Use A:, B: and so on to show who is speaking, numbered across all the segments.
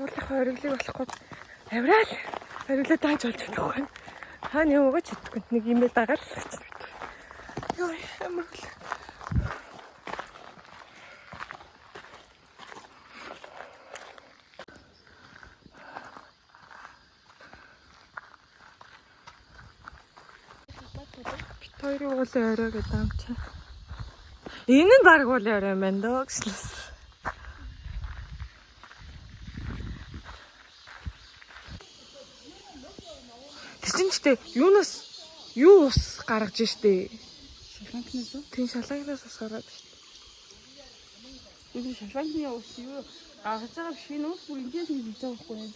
A: Сургуулийнхаа ориглыг болохгүй авраал ориглоо дааж олж чадахгүй. Хаана яваагаа ч чадахгүй. Нэг юм дагаал л гэж. Йой, амар хөл. Бит хоёрын уулын орой гэдэг юм чи. Энэ нь баг уулын орой юм байна дөө гэслээс. Тэр чинь ч тэ юунаас юу ус гаргаж штэ.
B: Шаланкнаас уу?
A: Тийм шалангаас ус гаргаад штэ.
B: Би тэр шаланкны ус юу гаргаж байгаа биш энэ ус бүр эндээс ингэж хийж байгаа байхгүй юу?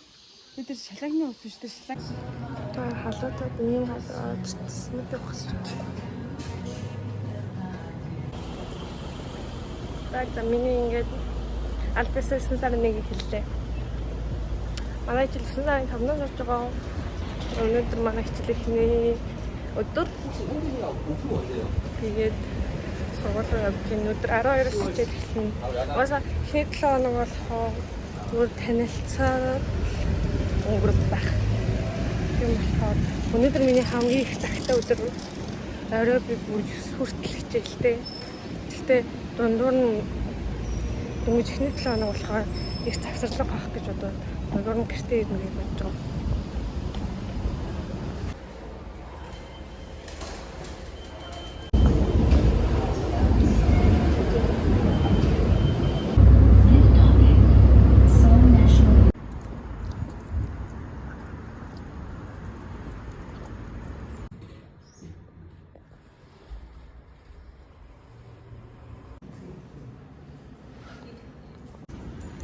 B: Би тэр шаланкны ус биш тэр шаланк.
A: Та халуутад ийм халуут смэт ухсч. За миний ингээд альбис 9 сарын 1-ийг хэллээ. Манай хичээл 9 сарын 5-наас орж байгаа. Өнөөдөр манай хичээл эхний өдөр. Тэгээд сургууль руу явж байна. Өнөөдөр 12-оос хичээл эхэлнэ. Угаасаа эхний 7 хоног болохоор зүгээр танилцаад өнгөрөх байх. Тийм болохоор өнөөдөр миний хамгийн их цагтай өдөр. Орой би бүр 9 хүртэл хичээлтэй. Гэхдээ дундуур нь дөнгөж эхний 7 хоног болохоор их завсарлага авах гэж бодоод дундуур нь гэртээ ирнэ гэж бодож байгаа.
C: Seoul National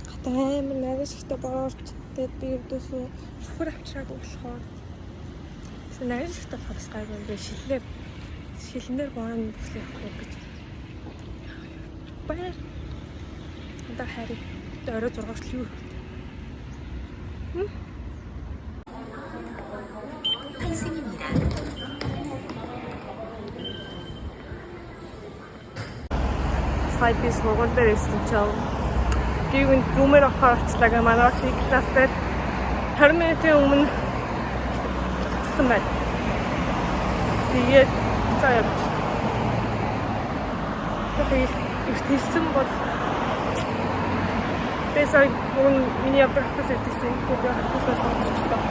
A: Хата амар найз шигтэй борооч. Тэгээд би ердөөсөө шүхэр авчраагүй болохоор тэгсэн найз шигтэй болохоор бас гайгүй юм би шиллээ. Шилэн дээр борооны бүслээ явах гэж. Баяр. Одоо хайр. Одоо орой 6 хүртэл юу вэ?
C: 환승입니다.
A: Сая би сургууль дээр ирсэн чинь гүйгэн зүүмээр авахар очлаа гэ манай багш класс дээр 20 минутын өмнө бичсэн байна. Тэгээд цаа явж. Тэгэхээр их хэлсэн бол тэгээ сая мөн миний явдаг хатаас иржсэн. Тэгээд хатаасаас очихлоо.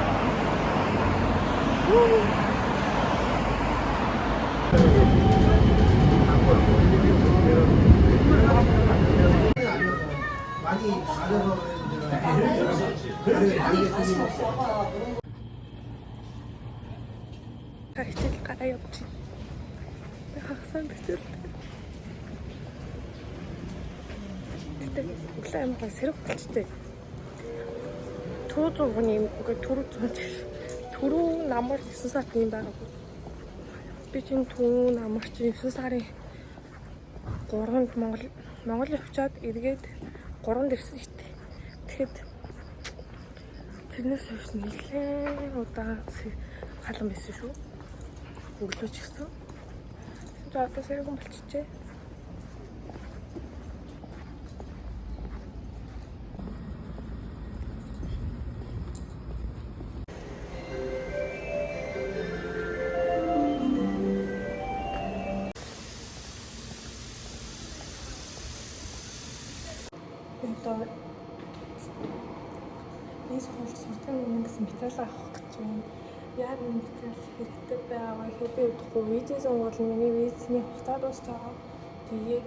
A: Хичээл гараа явж байна. Би хагасаа бичээлтэй. Гэтэ өглөө амар гой сэрэг болчтой. Түрүү зурганы юм үгүй түрүү зурган ч биш. Түрүү намар 9 сард юм байгаагүй. Би чинь түрүү намар чинь 9 сарын 3-нд Монгол явчаад эргээд 3-нд ирсэн шүү дээ. Тэгэхэд тэрнээс хойш нэлээд удаан халуун байсан шүү. Өглөө ч гэсэн. За одоо сэргэн болчихжээ. Одоо миний сургуульд сурдаг юм гэсэн материал авах гэж байна. Яг энэ материал хэрэгтэй байгаа гэхээр би удахгүй визээ сонгуул нь миний визний хугацаа дуусч байгаа. Тэгээд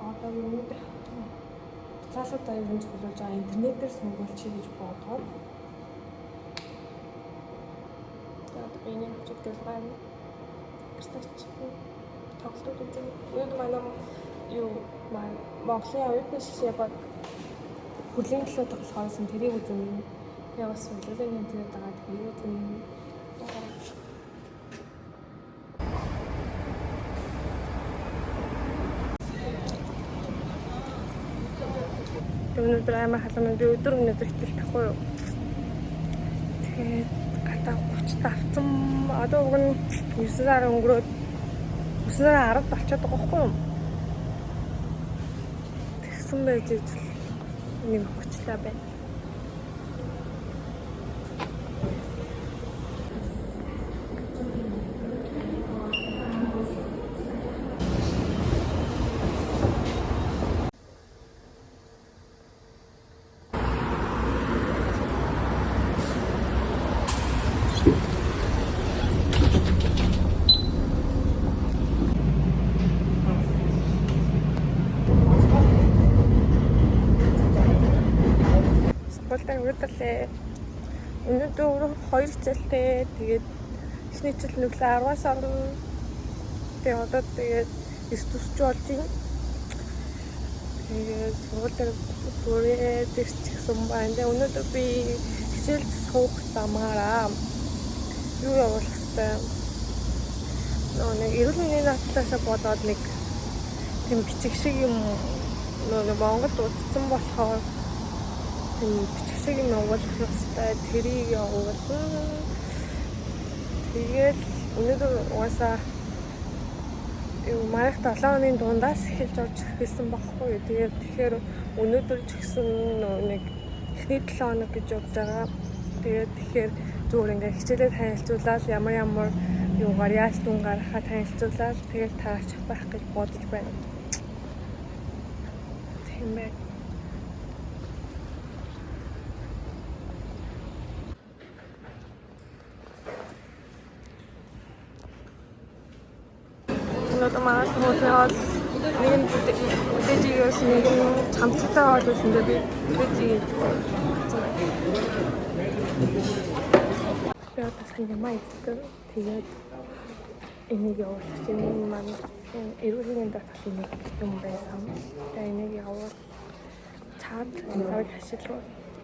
A: одоо юунууд материалуудаа ер нь цуглуулж байгаа интернетээр сонгуулчих гэж бодоод. Тэгээд одоо би энийг авчиад гэлбай юм. Гэртээ очих. Тоглолтууд үзэн. Өнөөдөр манай юу маань Монголын оюутны шишээ баг хүрлийн төлөө тоглохоос нь тэрийг үзэн. Тэгээ бас сүлжээний нэмтээд байгаа тэрийг үзэн. Тэгээ өнөөдөр амар халуун би өдөр өнөөдөр хичээл тахгүй юу. Тэгээд гадаа 30 тавцсан. Одоо уг нь 9 сар өнгөрөөд 9 сарын 10-д болчиход байгаа байхгүй юу? Тэгсэн байж ижил нэг 30 та байна. эхэллээ. Өнөөдөр 2 хичээлтэй. Тэгээд эхний хичээл нүглээ 10-аас орно. Тэгээд одоо тэгээд 9:40 болж байна. Тэгээд сургууль дээр бүрээд ирчихсэн байна. Тэгээд өнөөдөр би хичээлд суух замаараа юу явуулах хэвтэй. Нөгөө нэг эрүүл мэндийн даатгалаасаа болоод нэг тийм бичиг шиг юм нөгөө нэг Монголд удцсан болохоор тийм бичиг шиг юм явуулах ёстой. Тэрийг явуулна. Тэгэл өнөөдөр угаасаа юу манайх 7 оны дундаас эхэлж орж эхэлсэн байхгүй юу. Тэгээд тэгэхээр өнөөдөр ч гэсэн нөгөө нэг эхний 7 хоног гэж явж байгаа. Тэгээд тэгэхээр зүгээр ингээ хичээлээ танилцуулаад ямар ямар юугаар яаж дүн гаргахаа танилцуулаад тэгэл таарчих байх гэж бодож байна. Тийм байна. Өнөөдөр манай сургуулийн хоол нэг нь бүдээжигээс нэг нь чамцтай хоол байсан дээр би бүдээжигийг би одоо сайн юм айцсан. Тэгээд энийг явуулах чинь энэ маань эрүүл мэндийн даатгалын нэг юм байсан. Тэгээд энийг явуул чад авч ашиглав.